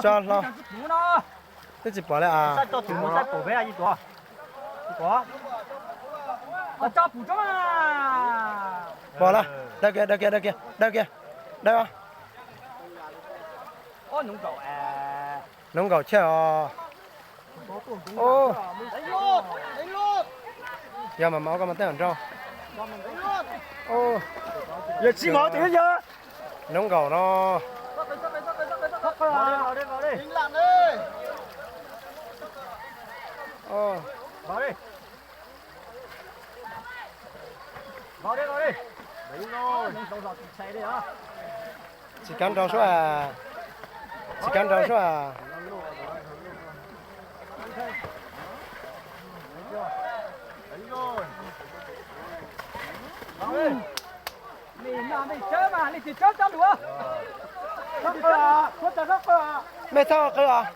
Tso hlo. Twb tsis pom li as. Pom lawm. Daws kiag, daws kiag, daws kiag, daws kiag. Daws os. Hnoos nkaum chawj os. Yog mas mas ua koj mas tej nrau. Yog tsis mov tus yog. Hnoos nkaum no. Tsis kav nrau suab, tsis kav nrau suab. Mej txhob qw os.